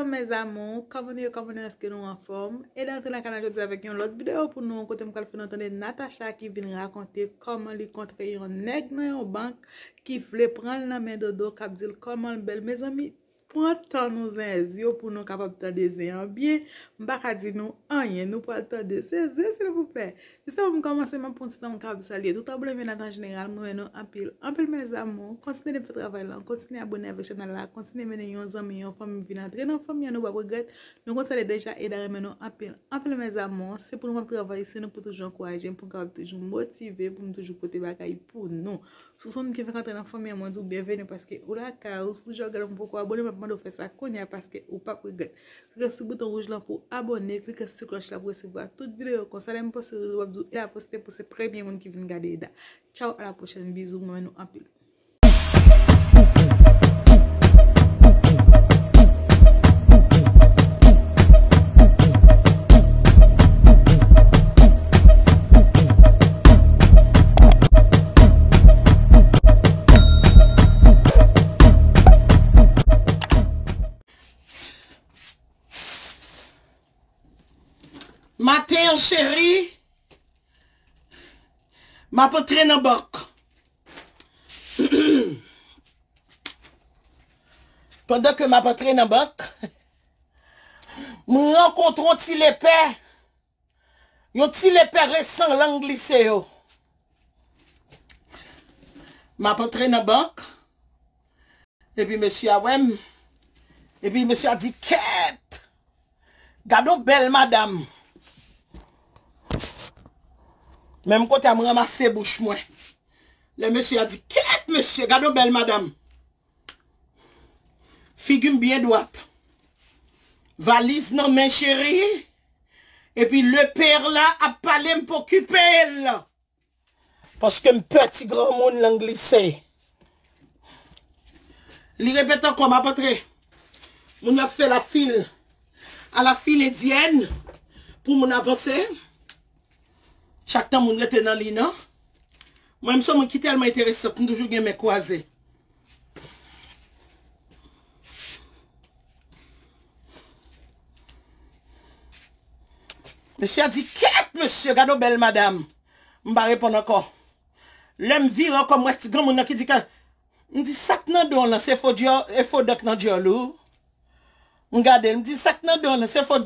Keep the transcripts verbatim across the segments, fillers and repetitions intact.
Mes amours, kòman nou ye, kòman nou ye, èske nou anfòm? Eda antre nan kanal jodi avèk yon lòt videyo pou nou, kote m pral fè nou tande Natacha ki vin rakonte kòman li kontre yon nèg nan yon bank ki vle pran l nan men Dodo, k ap di l kòman l bèl. Mezanmi, pran tan nou zen yo pou nou kapab tande zen an byen. M pa ka di nou anyen, nou pral tande se zen, silvouplè. Jis avan m kòmanse, m ap pran ti tan m ka ap salye tout abòne m yo an jeneral, mwen renmen nou anpil, anpil mes amours. Kontinye fè travay la, kontinye abòne avèk chanèl la, kontinye mennen yon zanmi, yon fanmi vin antre nan fanmi an, nou p ap regrèt. Nou konn sa li deja, Eda renmen nou anpil, anpil mes amours. Se pou nou p ap travay, se nou pou toujou ankouraje m, pou m kapab toujou motive, pou m toujou pote bagay pou nou. Si w se yon moun ki fèk antre nan fanmi an, mwen di w byenveni paske ou lakay ou, si w deja gade m poko abòne, m ap mande w fè sa kounye a paske ou p ap regrèt. Klike sou bouton wouj lan pou abòne, klike sou klòch la pou resevwa tout videyo konsa lè m poste yo, w ap di w Eda poste pou se premye moun ki vin gade Eda. Tchao, a la pwochèn, bizou, mwen renmen nou anpil. Maten an, cheri, m ap antre nan bank. Pandan ke m ap antre nan bank, m rankontre yon ti lepè, yon ti lepè resan lang glise yo. M ap antre nan bank, epi mesye a wè m, epi mesye a di, "Kèt! Gade yon bèl madanm." Menm kote a m ranmase bouch mwen. Lè mesye a di, "Kèt, mesye, gade yon bèl madanm." Figi m byen dwat. Valiz nan men, cheri. Epi lepè la ap pale, m pa okipe l. Paske m pè ti granmoun lang glise. Li repete ankò, m ap antre. Moun yo ap fè lafil. A lafil endyèn. Pou moun avanse. Chak tan moun rete nan liy nan. Mwen, m se yon moun ki tèlman enteresant, m toujou gen men kwaze. Mesye a di, "Kèt, mesye, gade yon bèl madanm." M pa reponn ankò. Lè m vire ankò, m wè ti granmoun nan ki di ke, m di, "Sa k nan do w lan, se fo dyò-, e fo dan k nan dyòl ou?" M gade l, m di, "Sa k nan do w lan, se fo,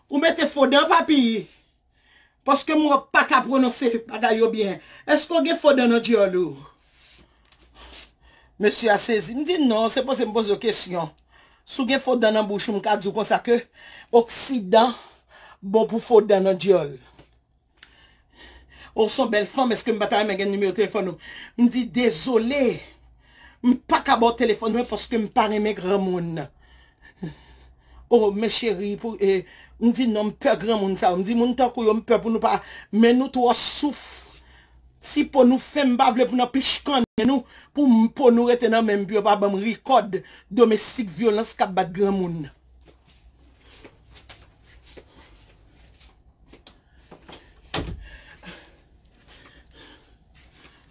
ou mete fo dan, papi?" Paske m wè w pa ka pwononse bagay yo byen. Èske w gen fo dan nan dyòl ou? Mesye a sezi. M di, "Non, se poze m poze w kesyon. Si w gen fo dan nan bouch ou, m ka di w konsa ke oksidan bon pou fo dan nan dyòl." Ou se yon bèl fanm, èske m pa ta renmen gen nimewo telefòn ou? M di, "Dezole, m pa ka ba w telefòn mwen paske m pa renmen granmoun." Oh, men cheri, pou, eh, m di, "Non, m pè granmoun sa yo." M di, "Moun tankou yo, m pè pou nou pa, men nou twò souf. Ti po nou fen, m pa vle pou n anpich kannen nou, pou m, po nou rete nan men m, pou yo pa ban m rikòd domestik vyolans k ap bat granmoun."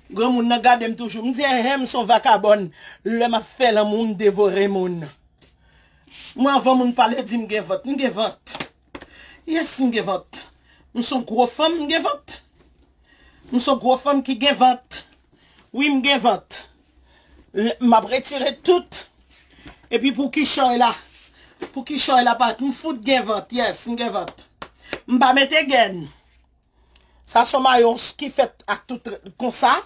Granmoun nan gade m toujou. M di, "Enhen, m se yon vakabòn. Lè m ap fè lanmou, m devore moun." Mwen, anvan moun pale, di m gen vant. M gen vant. Yes, m gen vant. M se yon gwo fanm, m gen vant. M se yon gwo fanm ki gen vant. Wi, m gen vant. M ap retire tout. Epi pou kichòy la. Pou kichòy la parèt. M fout gen vant. Yes, m gen vant. M pa mete gèn. Sa se yon mayo ki fèt ak tout konsa.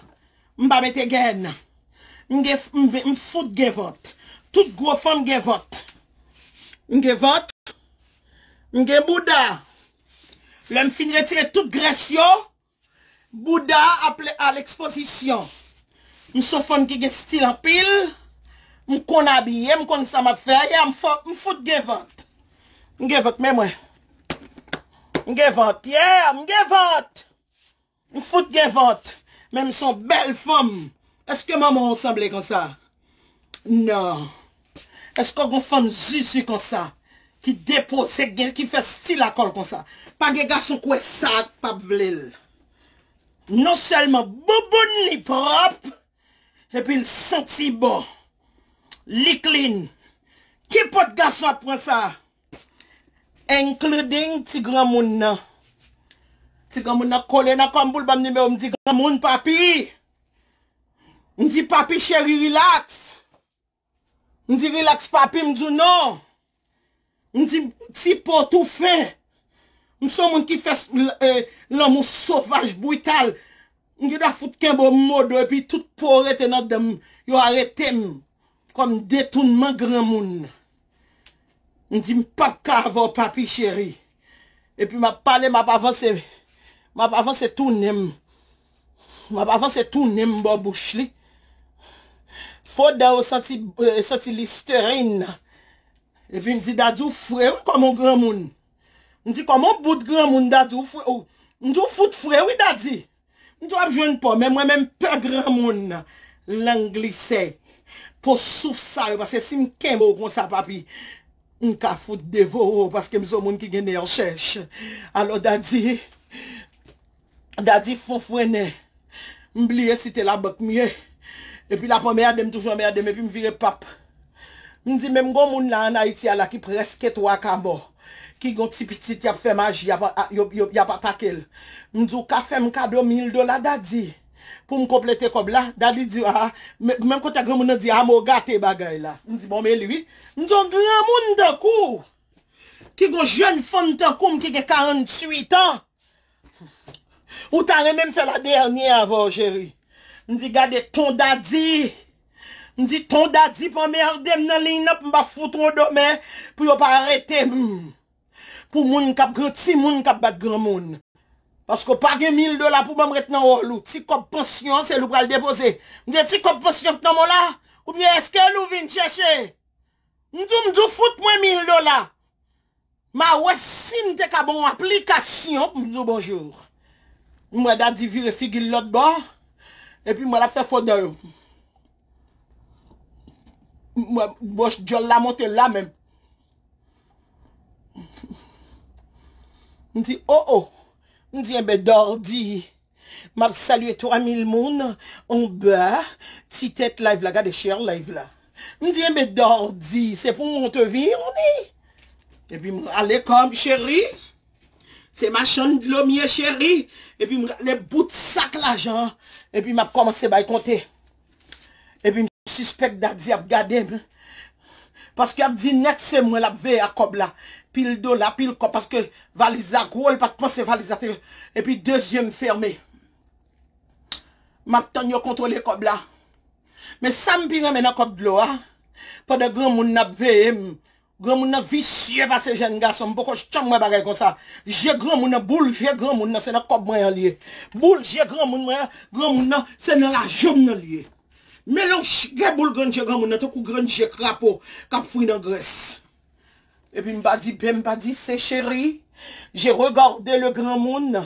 M pa mete gèn. M gen, m, m fout gen vant. Tout gwo fanm gen vant. M gen vant. M gen bouda. Lè m fin retire tout grès yo, bouda a ap le-, a lekspozisyon. M se yon fanm ki gen stil anpil. M konn abiye, m konn sa m ap fè. Ya, m fò, m fout gen vant. M gen vant, men mwen. M gen vant, yeah, m gen vant. M fout gen vant. Men m se yon bèl fanm. Èske manman w sanble konsa? Non. Èske w gon fanm zizi konsa? Ki depoze, gen, ki fè stil a kò l konsa? Pa gen gason k wè sa k p ap vle l. Non sèlman bouboun li pwòp, epi l santi bon. Li clean. Ki pòt gason ap pran sa? Including ti granmoun nan. Ti granmoun nan kole nan kò m pou l ban m nimewo. M di, "Granmoun, papi." M di, "Papi cheri, relax." M di, "Relax, papi." M di, "Non." M di, "Ti po toufe." M se yon moun ki fè s-, l-, eh, lanmou sovaj, brital. M gen dwa fout kenbe w modo, epi tout po rete nan dan m. Yo arete m kòm detounman granmoun. M di, "M p ap ka avè w, papi cheri." Epi m ap pale, m ap avanse. M ap avanse tounen m. M ap avanse tounen m bò bouch li. Fo dan yo santi, eh, santi Listerine. Epi m di, "Daddy, ou fre, wi, kòm yon granmoun." M di, "Kòm yon bout granmoun, Daddy, ou fre, ou." M di, "Ou fout fre, wi, Daddy." M di, "W ap jwenn pa w, men mwen menm pè granmoun." Lang glise. Po souf sa yo, paske si m kenbe w konsa, papi, m ka fout devore w, paske m se yon moun ki gen nè chèch. Alò, Daddy, Daddy fon frennen. M bliye site labank m ye. Epi l ap anmède m, toujou anmède m, epi m vire p ap. M di, "Menm gon moun la ann Ayiti a la ki prèske twa ka mò, ki gon ti pitit y ap fè maji, y ap, a, yo, yo, y ap atake l." M di, "Ou ka fè m kado mil dola, Daddy, pou m konplete kòb la?" Daddy di, "A, men, menm kote granmoun nan di, a, mo gate bagay la." M di, "Bon, men li, wi." M di, "Yon granmoun tankou w, ki gon jèn fanm tankou m ki gen karanntuit an, ou ta renmen m fè la dènyè avè w, cheri?" M di, "Gade ton Daddy." M di, "Ton Daddy pa anmède m nan liy nan, pou m pa fout yon domè, pou yo pa arete m. Pou moun k ap gran, timoun k ap bat granmoun. Paske w pa gen mil dola pou ban m ret nan wòl ou. Ti kòb pansyon an, se li w pral depoze." M di, "Ti kòb pansyon k nan men w la? Oubyen èske li w vin chèche?" M di w, m di w, "Fout mwen mil dola." M a wè si m te ka ba w yon aplikasyon pou m di w bonjou. M wè Daddy vire figi l lòt bò. Epi m wè l ap fè fo dan yo. M wè bwòch djòl la monte la menm. M di, "O, o." M di, "Enben, Daddy." M ap salye twa mil moun anba ti tèt live la. Gade share live la. M di, "Enben, Daddy, se pou mwen w te vini." Epi m rale kò m, cheri. Se machann dlo m ye, cheri. Epi m rale bout sak lajan an. Epi m ap kòmanse bay konte. Epi m sispèk Daddy ap gade m. Paske ap di nèt se mwen l ap veye ak kòb la. Pil dola, pil kòb, paske valiz la gwo, l pa t panse valiz la te. Epi de zye m fèmen. M ap tann yo kontwole kòb la. Men sa m pi renmen nan kòb dlo a, pandan granmoun nan ap veye m, granmoun nan visye pase jèn gason, m poko janm wè bagay konsa. Je granmoun nan, boul je granmoun nan, se nan kòb mwen an l ye. Boul je granmoun mwen an, granmoun nan, se nan lajan m nan l ye. Men lè w ch-, gen boul grenn je granmoun nan, tankou grenn je krapo k ap fri nan grès. Epi m pa di pe, m pa di se, cheri. Je regarde le granmoun.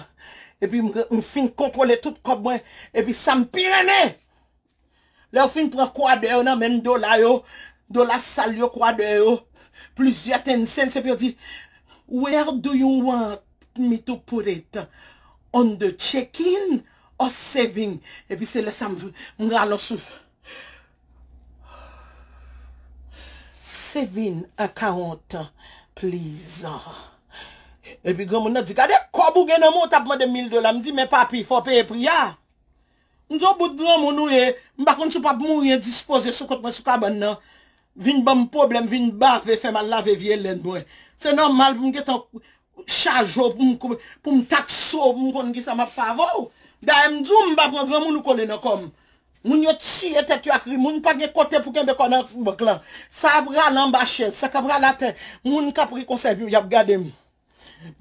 Epi m, m fin kontwole tout kòb mwen. Epi sa m pi renmen, lè yo fin pran kwadè yo nan men m, dola yo, dola sal yo, kwadè yo, plizyè ten cents, epi yo di, "Where do you want me to put it? On the checking or saving?" Epi se lè sa m, m rale yon souf. "Saving account, please." Epi granmoun nan di, "Gade kòb ou gen nan men w, w t ap mande m mil dola." M di, "Men papi, fò w peye pri a." M di, "Yon bout granmoun ou ye, m pa konn si w p ap mouri endispoze sou kont mwen sou kabann nan. Vin ban m pwoblèm, vin bave, fè m al lave vye lèn mwen. Se nòmal pou m gentan chaje w, pou m, pou m takse w, pou m konn kisa m ap fè avè w. Dayè, m di w, m pa pran granmoun ou kole nan kò m. Moun yo tiye tèt yo ak ri. Moun pa gen kote pou kenbe kò nan bank lan. Sa ap rale anba chèz, sa k ap rale atè. Moun k ap ri konsa, epi y ap gade m.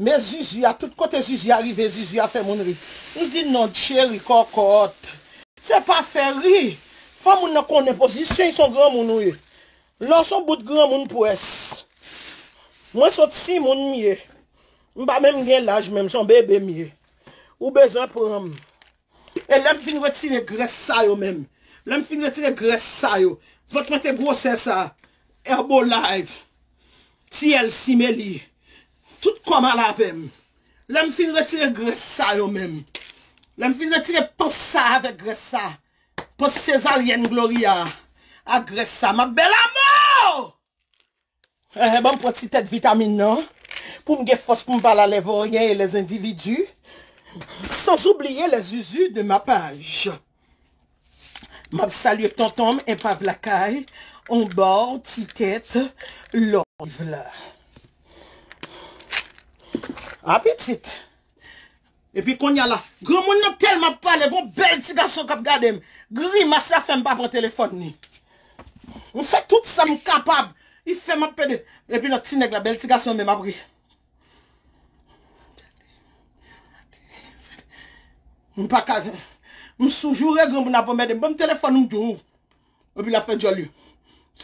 Men Zuzu a, tout kote Zuzu a rive, Zuzu a fè moun ri." M di, "Non, cheri, kòkòt. Se pa fè ri. Fò moun nan konnen pozisyon, se yon granmoun ou ye. Lè w se yon bout granmoun pwès. Mwen se yon timoun m ye. M pa menm gen laj menm, se yon bebe m ye. Ou bezwen pran m." E lè m fin retire grès sa yo menm, lè m fin retire grès sa yo, vant mwen te gwosè sa, Herbalife, T L C Meli, tout kò m al avè m. Lè m fin retire grès sa yo menm, lè m fin retire pans sa avèk grès sa, pans sezaryèn Gloria a, ak grès sa, m ap bèl amò! Eh, ban m pran ti tèt vitamin nan pou m gen fòs pou m pale a les vauriens et les individus, sans oublier les zuzus de ma page. M ap salye tonton m, Enpav Lakay, anba ti tèt live la. Apetit. Epi kounye a la, granmoun nan tèlman ap pale, gon bèl ti gason k ap gade m. Grimas la fè m pa pran telefòn li. M fè tout sa m kapab. Li fè m ap pede. Epi lòt ti nèg la, bèl ti gason menm ap ri. M pa ka. M sou joure granmoun ap anmède m. Ban m telefòn m di w. Epi l ap fè djòl li.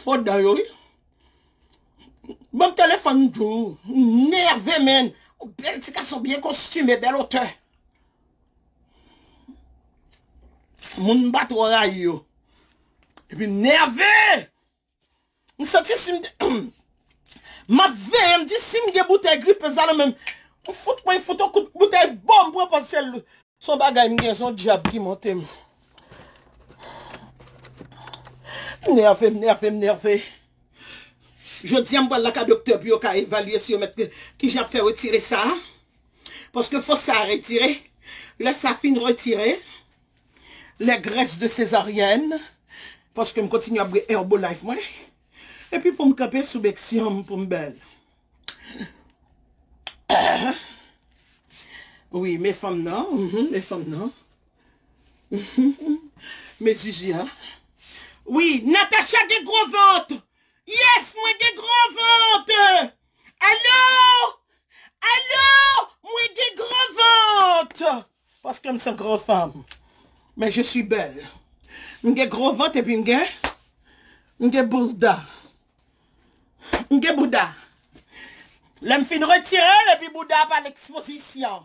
Fò dan yo, wi. Ban m telefòn m di w. Nève, menn. Yon bèl ti gason byen kostime, bèl otè. Moun m pa twò rayi yo. Epi nève! M santi si m te, m ap veye, m di si m gen boutèy gripe sa nan men m, m fout mwen fout yon kout boutèy bò m pran pòz sèl. Se yon bagay m gen, se yon dyab ki monte m. M nève, m nève, m nève. Jodi a m pral lakay doktè pou yo ka evalye si yo mèt, kijan ap fè retire sa. Paske fòk sa retire. Lè sa fin retire, les graisses de césarienne, paske m kontinye ap bwè Herbalife mwen. Epi pou m kanpe sou beksyon m pou m bèl. Wi, men fanm nan, mhm, men fanm nan. Men zizi a. Wi, Natacha gen gwo vant. Yes, mwen gen gwo vant. Alo? Alo? Mwen gen gwo vant. Paske m se yon gran fanm. Men je suis belle. M gen gwo vant epi m gen, m gen bouda. M gen bouda. Lè m fin retire l, epi bouda a pa nan ekspozisyon.